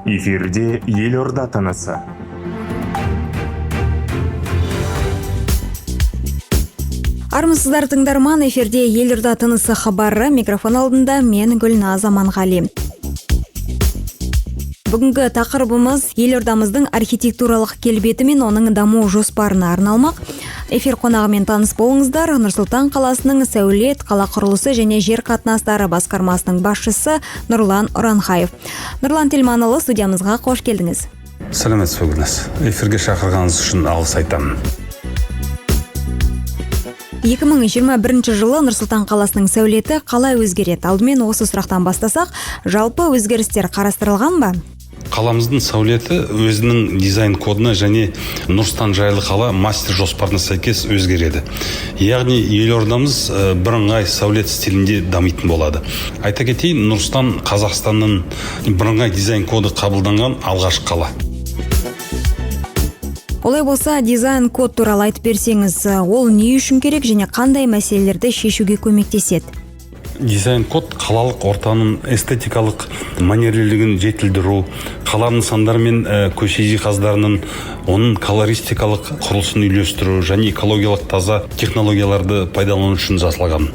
Эфирде Елорда тынысы. Армысыздар, тыңдарман! Эфирде Елорда тынысы хабары. Микрофон алдында мен, Гүлназ Аманғали. Бүгінгі тақырыбымыз елордамыздың архитектуралық келбеті мен оның даму жоспарына арналмақ. Эфир қонағымен таныс болыңыздар: Нұр-Сұлтан қаласының сәулет, қала құрылысы және жер қатынастары басқармасының басшысы Нұрлан Ұранхаев. Нұрлан Телманұлы, студиямызға қош келдіңіз! Сәлеметсіз бе, Гүлназ! Эфирге шақырғаныңыз үшін алғыс айтамын. 2021 жылы Нұр-Сұлтан қаласының сәулеті қалай өзгереді? Алдымен осы сұрақтан бастасақ. Жалпы өзгерістер қарастырылған ба? Қаламыздың сәулеті өзінің дизайн кодына және Нұр Сұлтан жайлы қала мастер жоспарына сәйкес өзгереді. Яғни елордамыз бірыңғай сәулет стилінде дамитын болады. Айта кетейін, Нұр Сұлтан Қазақстанның бірыңғай дизайн коды қабылданған алғашқы қала. Олай болса, дизайн код туралы айтып берсеңіз. Ол не үшін керек және қандай мәселелерді шешуге көмектеседі? Дизайн код қалалық ортаның эстетикалық мәнерлілігін жетілдіру, қала нысандары мен көше жиһаздарының, оның колористикалық құрылысын үйлестіру және экологиялық таза технологияларды пайдалану үшін жасалған.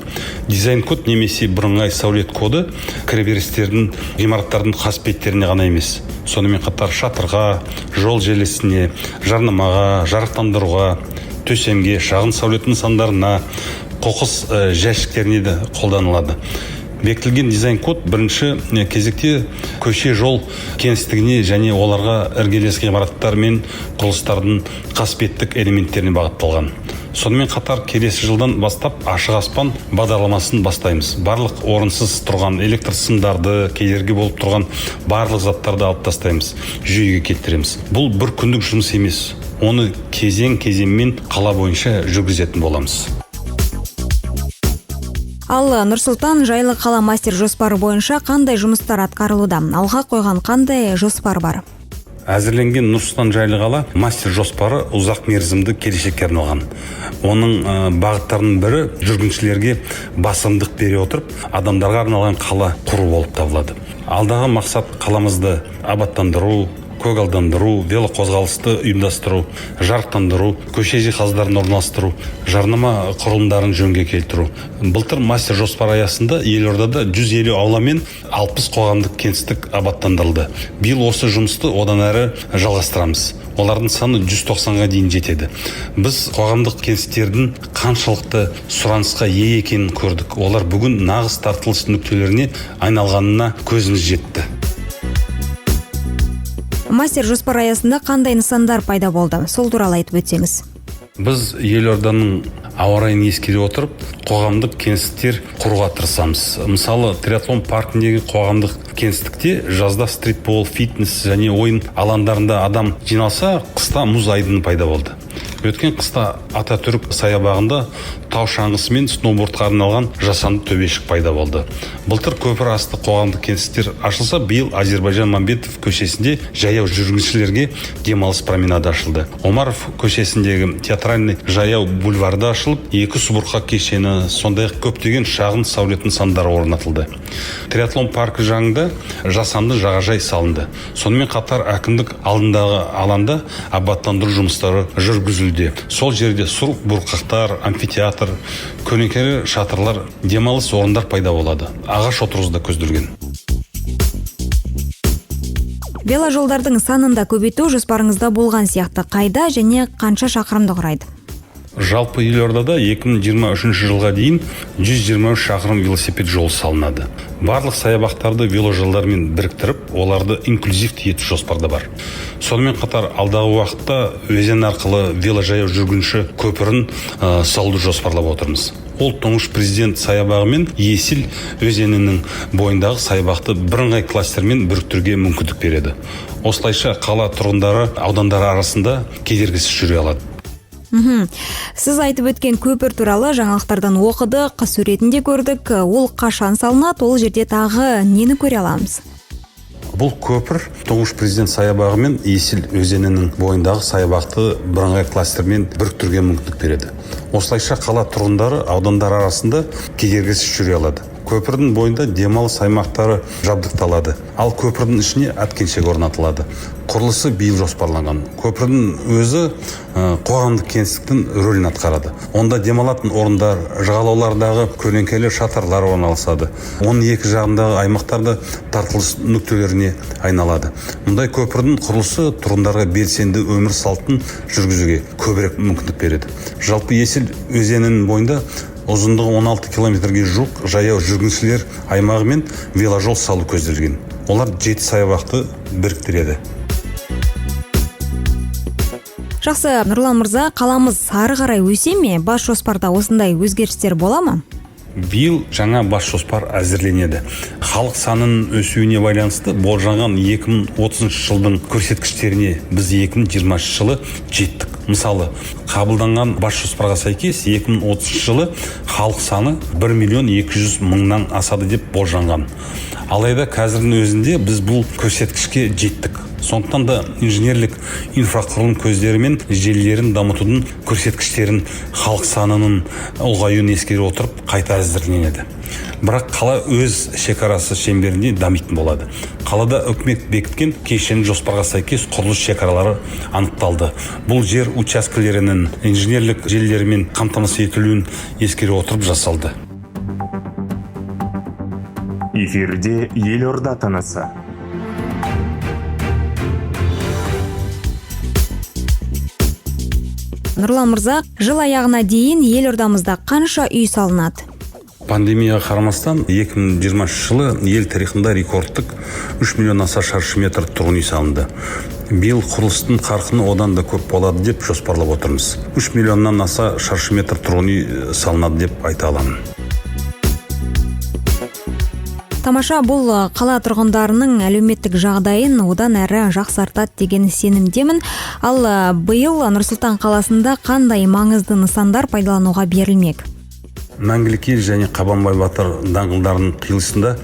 Дизайн код немесе бірыңғай сәулет коды кіреберістердің, ғимараттардың қасбеттеріне ғана емес, сонымен қатар шатырға, жол желісіне, жарнамаға, жарықтандыруға, төсемге, шағын сәулет нысандарына, қоқыс жәшіктеріне де қолданылады. Бекітілген дизайн код бірінші кезекте көше жол кеңістігіне және оларға іргелес ғимараттар мен құрылыстардың қасбеттік элементтеріне бағытталған. Сонымен қатар келесі жылдан бастап «Ашық аспан» бағдарламасын бастаймыз. Барлық орынсыз тұрған электр сымдарды, кедергі болып тұрған барлық заттарды алып тастаймыз, жүйеге келтіреміз. Бұл бір күндік жұмыс емес, оны кезең кезеңмен қала бойынша жүргізетін боламыз. Ал Нұр-Сұлтан жайлы қала мастер жоспары бойынша қандай жұмыстар атқарылуда? Алға қойған қандай жоспар бар? Әзірленген Нұр Сұлтан жайлы қала мастер жоспары ұзақ мерзімді келешекке арналған. Оның бағыттарының бірі жүргіншілерге басымдық бере отырып, адамдарға арналған қала құру болып табылады. Алдағы мақсат: қаламызды абаттандыру, көгалдандыру, велоқозғалысты ұйымдастыру, жарықтандыру, көше жиһаздарын орналастыру, жарнама құрылымдарын жөнге келтіру. Былтыр мастер жоспар аясында елордада 150 аула мен 60 қоғамдық кеңістік абаттандырылды. Биыл осы жұмысты одан әрі жалғастырамыз, олардың саны 190-ға дейін жетеді. Біз қоғамдық кеңістіктердің қаншалықты сұранысқа ие екенін көрдік. Олар бүгін нағыз тартылыс нүктелеріне айналғанына көзіміз жетті. Мастер жоспар аясында қандай нысандар пайда болды? Сол туралы айтып өтсеңіз. Біз елорданың ауа райын ескере отырып, қоғамдық кеңістіктер құруға тырысамыз. Мысалы, Триатлон паркіндегі қоғамдық кеңістікте жазда стритбол, фитнес және ойын алаңдарында адам жиналса, қыста мұз айдыны пайда болды. Өткен қыста Ататүрік саябағында тау шаңғысы мен сноубордқа арналған жасанды төбешік пайда болды. Былтыр көпір асты қоғамдық кеңістіктер ашылса, биыл Әзірбайжан Мәмбетов көшесінде жаяу жүргіншілерге демалыс променады ашылды. Омаров көшесіндегі Театральный жаяу бульварды ашылып, екі субұрқақ кешені, сондай ақ көптеген шағын сәулет нысандары орнатылды. Триатлон паркі жанында жасанды жағажай салынды. Сонымен қатар әкімдік алдындағы алаңда абаттандыру жұмыстары жүргізілуде. Сол жерде субұрқақтар, амфитеатр, көлеңкелі шатырлар, демалыс орындар пайда болады. Ағаш отырғызу да көзделген. Веложолдардың санын да көбейту жоспарыңызда болған сияқты. Қайда және қанша шақырымды құрайды? Жалпы елордада 2023 жылға дейін 123 шақырым велосипед жолы салынады. Барлық саябақтарды веложолдармен біріктіріп, оларды инклюзивті ету жоспарда бар. Сонымен қатар алдағы уақытта өзен арқылы веложаяу жүргінші көпірін салуды жоспарлап отырмыз. Ол Тұңғыш президент саябағы мен Есіл өзенінің бойындағы саябақты бірыңғай кластермен біріктіруге мүмкіндік береді. Осылайша қала тұрғындары аудандар арасында кедергісіз жүре алады. Сіз айтып өткен көпір туралы жаңалықтардан оқыдық, суретін де көрдік. Ол қашан салынады? Ол жерде тағы нені көре аламыз? Бұл көпір Тұңғыш президент саябағы мен Есіл өзенінің бойындағы саябақты бірыңғай кластермен біріктіруге мүмкіндік береді. Осылайша қала тұрғындары аудандар арасында кедергісіз жүре алады. Көпірдің бойында демалыс аймақтары жабдықталады, ал көпірдің ішіне әткеншек орнатылады. Құрылысы биыл жоспарланған. Көпірдің өзі қоғамдық кеңістіктің рөлін атқарады. Онда демалатын орындар, жағалаулардағы көлеңкелі шатырлар орналасады. Оның екі жағындағы аймақтарда тартылыс нүктелеріне айналады. Мұндай көпірдің құрылысы тұрғындарға белсенді өмір салтын жүргізуге көбірек мүмкіндік береді. Жалпы Есіл өзенінің бойында ұзындығы 16 километрге жуық жаяу жүргіншілер аймағы мен веложол салу көзделген. Олар жеті саябақты біріктіреді. Жақсы, Нұрлан мырза, қаламыз ары қарай өсе ме? Бас жоспарда осындай өзгерістер бола ма? Биыл жаңа бас жоспар әзірленеді. Халық санының өсуіне байланысты болжанған 2030 жылдың көрсеткіштеріне біз 2020 жылы жеттік. Мысалы, қабылданған бас жоспарға сәйкес 2030 жылы халық саны 1 миллион 200 мыңнан асады деп болжанған. Алайда қазірдің өзінде біз бұл көрсеткішке жеттік. Сондықтан да инженерлік инфрақұрылым көздері мен желілерін дамытудың көрсеткіштерін халық санының ұлғаюын ескере отырып қайта әзірленеді. Бірақ қала өз шекарасы шеңберінде дамитын болады. Қалада үкімет бекіткен кешенді жоспарға сәйкес құрылыс шекаралары анықталды. Бұл жер учаскелерінің инженерлік желілерімен қамтамасыз етілуін ескере отырып жасалды. Эфирде Елорда тынысы. Нұрлан мырза, жыл аяғына дейін елордамызда қанша үй салынады? Пандемияға қарамастан 2020 жылы ел тарихында рекордтық 3 миллион аса шаршы метр тұрғын үй салынды. Биыл құрылыстың қарқыны одан да көп болады деп жоспарлап отырмыз. 3 миллионнан аса шаршы метр тұрғын үй салынады деп айта аламын. Тамаша, бұл қала тұрғындарының әлеуметтік жағдайын одан әрі жақсартады деген сенімдемін. Ал биыл Нұр-Сұлтан қаласында қандай маңызды нысандар пайдалануға берілмек? Мәңгілік ел және Қабанбай батыр даңғылдарының қиылысында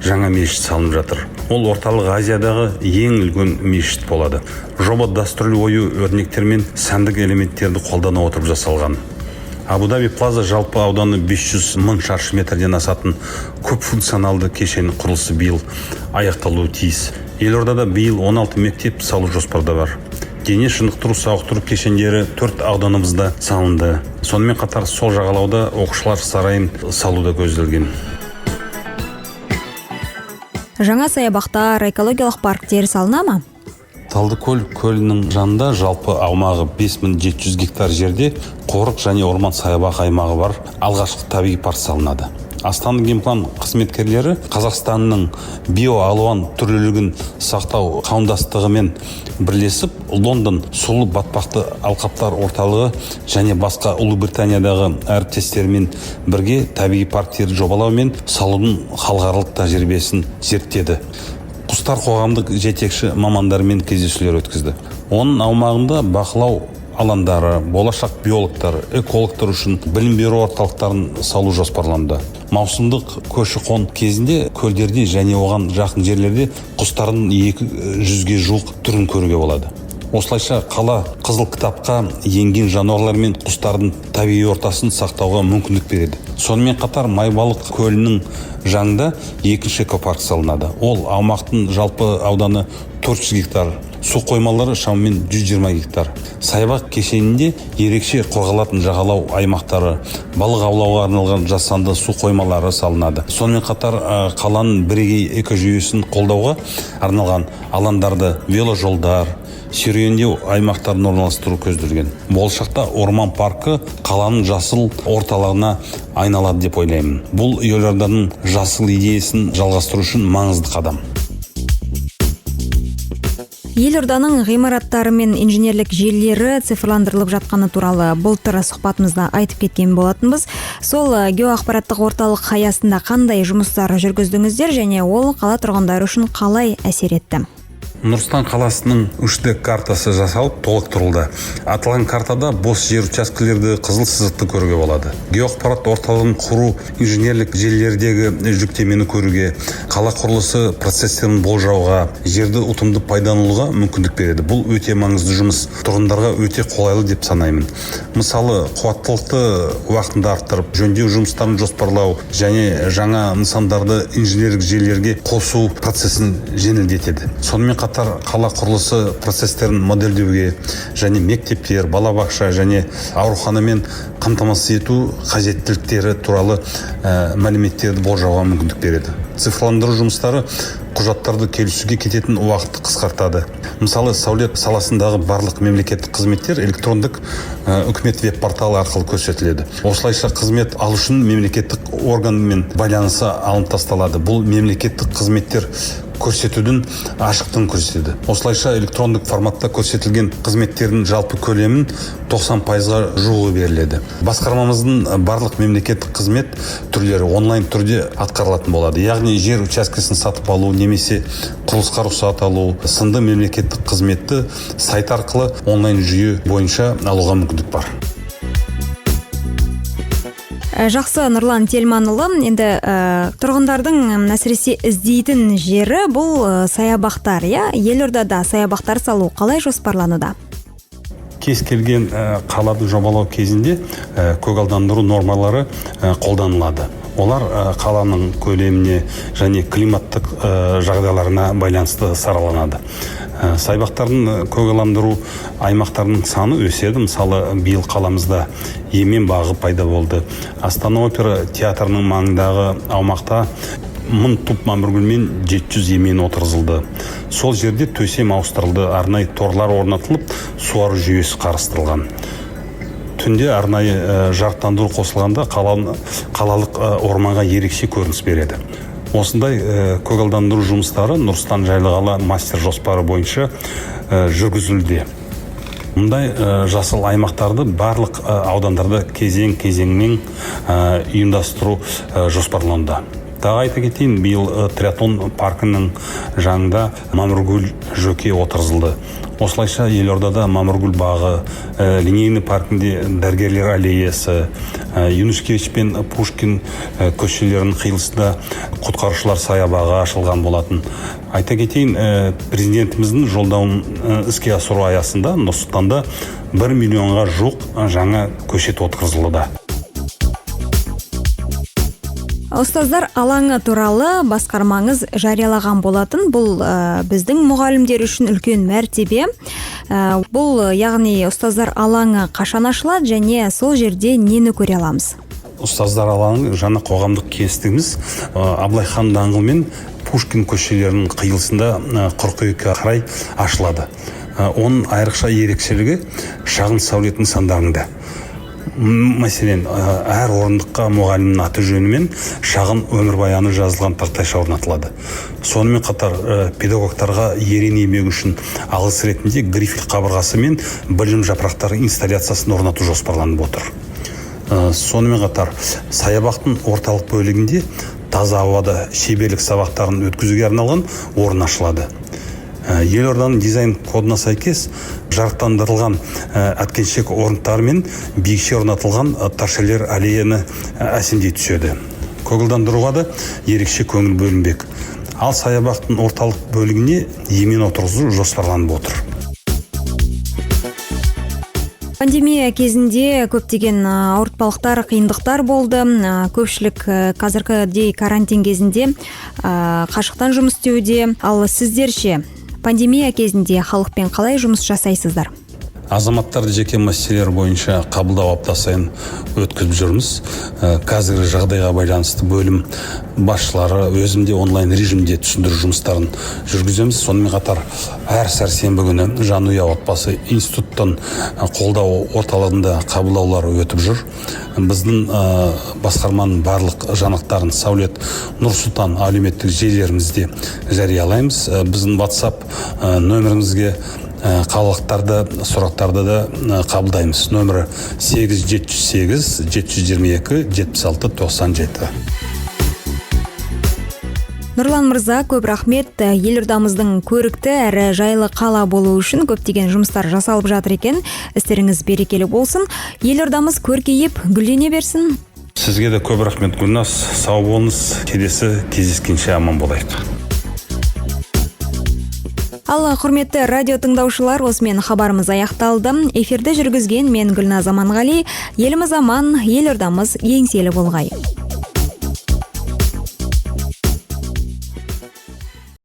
жаңа мешіт салынып жатыр. Ол Орталық Азиядағы ең үлкен мешіт болады. Жоба дәстүрлі ою өрнектер мен сәндік элементтерді қолдана отырып жасалған. Абу-Даби Плаза жалпы ауданы 500 мың шаршы метрден асатын көп функционалды кешеннің құрылысы биыл аяқталуы тиіс. Елордада биыл 16 мектеп салу жоспарда бар. Дене шынықтыру сауықтыру кешендері 4 ауданымызда салынды. Сонымен қатар сол жағалауда оқушылар сарайын салу да көзделген. Жаңа саябақтар, экологиялық парктер салына ма? Талдыкөл көлінің жанында жалпы аумағы 5700 гектар жерде қорық және орман саябақ аймағы бар алғашқы табиғи парк салынады. Астана Генплан қызметкерлері Қазақстанның биоалуан түрлілігін сақтау қауымдастығымен бірлесіп Лондон сулы батпақты алқаптар орталығы және басқа Ұлыбританиядағы әріптестерімен бірге табиғи парктерді жобалау мен салудың халықаралық тәжірибесін зерттеді. Құстар қоғамдық жетекші мамандармен кездесулер өткізді. Оның аумағында бақылау алаңдары, болашақ биологтар, экологтар үшін білім беру орталықтарын салу жоспарланды. Маусымдық көші-қон кезінде көлдерде және оған жақын жерлерде құстардың 200-ге жуық түрін көруге болады. Осылайша қала қызыл кітапқа енген жануарлар мен құстардың табиғи ортасын сақтауға мүмкіндік береді. Сонымен қатар Майбалық көлінің жанында екінші экопарк салынады. Ол аумақтың жалпы ауданы 400 гектар, су қоймалары шамамен 120 гектар. Саябақ кешенінде ерекше қорғалатын жағалау аймақтары, балық аулауға арналған жасанды су қоймалары салынады. Сонымен қатар қаланың бірегей экожүйесін қолдауға арналған алаңдарды, веложолдар, серуендеу аймақтарын орналастыру көзделген. Болашақта орман паркі қаланың жасыл орталығына айналады деп ойлаймын. Бұл елорданың жасыл идеясын жалғастыру үшін маңызды қадам. Елорданың ғимараттары мен инженерлік желілері цифрландырылып жатқаны туралы былтыр сұхбатымызда айтып кеткен болатынбыз. Сол геоақпараттық орталық аясында қандай жұмыстар жүргіздіңіздер және ол қала тұрғындары үшін қалай әсер етті? Нұр Сұлтан қаласының 3D картасы жасалып, толықтырылды. Аталған картада бос жер учаскелерді, қызыл сызықты көруге болады. Геоақпарат орталығын құру инженерлік желілердегі жүктемені көруге, қала құрылысы процестерін болжауға, жерді ұтымды пайдалануға мүмкіндік береді. Бұл өте маңызды жұмыс, тұрғындарға өте қолайлы деп санаймын. Мысалы, қуаттылықты уақытында арттырып, жөндеу жұмыстарын жоспарлау және жаңа нысандарды инженерлік желілерге қосу процесін жеңілдетеді. Сонымен қатар қала құрылысы процестерін модельдеуге және мектептер, балабақша және ауруханамен қамтамасыз ету қажеттіліктері туралы мәліметтерді болжауға мүмкіндік береді. Цифрландыру жұмыстары құжаттарды келісуге кететін уақытты қысқартады. Мысалы, сәулет саласындағы барлық мемлекеттік қызметтер электрондық үкімет веб порталы арқылы көрсетіледі. Осылайша қызмет алушының мемлекеттік органмен байланысы алынып тасталады. Бұл мемлекеттік қызметтер көрсетудің ашықтығын көрсетеді. Осылайша электрондық форматта көрсетілген қызметтердің жалпы көлемін 90%-ға жуығы беріледі. Басқармамыздың барлық мемлекеттік қызмет түрлері онлайн түрде атқарылатын болады, яғни жер учаскесін сатып алу немесе құрылысқа рұқсат алу сынды мемлекеттік қызметті сайт арқылы онлайн жүйе бойынша алуға мүмкіндік бар. Жақсы, Нұрлан Телманұлы, енді тұрғындардың әсіресе іздейтін жері бұл саябақтар, иә? Елордада саябақтар салу қалай жоспарлануда? Кез келген қаланы жобалау кезінде көгалдандыру нормалары қолданылады. Олар қаланың көлеміне және климаттық жағдайларына байланысты сараланады. Саябақтардың, көгалдандыру аймақтарының саны өседі. Мысалы, биыл қаламызда емен бағы пайда болды. Астана опера театрының маңындағы аумақта 1000 түп мамыргүл мен 700 емен отырғызылды. Сол жерде төсем ауыстырылды, арнайы торлар орнатылып, суару жүйесі қарастырылған. Түнде арнайы жарықтандыру қосылғанда қалалық орманға ерекше көрініс береді. Осындай көгалдандыру жұмыстары «Нұр Сұлтан — жайлы қала» мастер жоспары бойынша жүргізілуде. Мұндай жасыл аймақтарды барлық аудандарда кезең кезеңмен ұйымдастыру жоспарлануда. Тағы айта кетейін, биыл триатлон паркінің жанында мамыргүл жөке отырғызылды. Осылайша елордада мамыргүл бағы, Линейный паркінде дәрігерлер аллеясы, Юнушкевич пен Пушкин көшелерінің қиылысында құтқарушылар саябағы ашылған болатын. Айта кетейін, президентіміздің жолдауын іске асыру аясында Нұр Сұлтанда 1 миллионға жуық жаңа көшет отырғызылуда. Ұстаздар алаңы туралы басқармаңыз жариялаған болатын. Бұл біздің мұғалімдер үшін үлкен мәртебе. Бұл, яғни ұстаздар алаңы қашан ашылады және сол жерде нені көре аламыз? Ұстаздар алаңы жаңа қоғамдық кеңістігіміз Абылай хан даңғылы мен Пушкин көшелерінің қиылысында қыркүйекке қарай ашылады. Оның айрықша ерекшелігі шағын сәулет нысандарында. Мәселен, әр орындыққа мұғалімнің аты жөні мен шағын өмірбаяны жазылған тақтайша орнатылады. Сонымен қатар педагогтарға ерен еңбегі үшін алғыс ретінде грифель қабырғасы мен білім жапырақтары инсталляциясын орнату жоспарланып отыр. Сонымен қатар саябақтың орталық бөлігінде таза ауада шеберлік сабақтарын өткізуге арналған орын ашылады. Елорданың дизайн кодына сәйкес жарықтандырылған әткеншек орындықтары мен биікше орнатылған торшерлер аллеяны әсемдей түседі. Көгалдандыруға да ерекше көңіл бөлінбек. Ал саябақтың орталық бөлігіне емен отырғызу жоспарланып отыр. Пандемия кезінде көптеген ауыртпалықтар, қиындықтар болды. Көпшілік қазіргідей карантин кезінде қашықтан жұмыс істеуде. Ал сіздер ше, пандемия кезінде халықпен қалай жұмыс жасайсыздар? Азаматтарды жеке мәселелер бойынша қабылдау апта сайын өткізіп жүрміз. Қазіргі жағдайға байланысты бөлім басшылары, өзім де онлайн режимде түсіндіру жұмыстарын жүргіземіз. Сонымен қатар әр сәрсенбі күні «Жанұя» отбасы институттың қолдау орталығында қабылдаулар өтіп жүр. Біздің басқарманың барлық жаңалықтарын «Сәулет Нұр Сұлтан» әлеуметтік желілерімізде жариялаймыз. Біздің WhatsApp нөмірімізге қалалықтарды сұрақтарды да қабылдаймыз. Нөмірі 8 708 722 76 97. Нұрлан мырза, көп рахмет. Елордамыздың көрікті әрі жайлы қала болуы үшін көптеген жұмыстар жасалып жатыр екен. Істеріңіз берекелі болсын, елордамыз көркейіп, гүлдене берсін. Сізге де көп рахмет, Гүлназ. Сау болыңыз, келесі кездескенше аман болайық. Ал, құрметті радио тыңдаушылар, осымен хабарымыз аяқталды. Эфирді жүргізген мен, Гүлназ Аманғали. Еліміз аман, елордамыз еңселі болғай.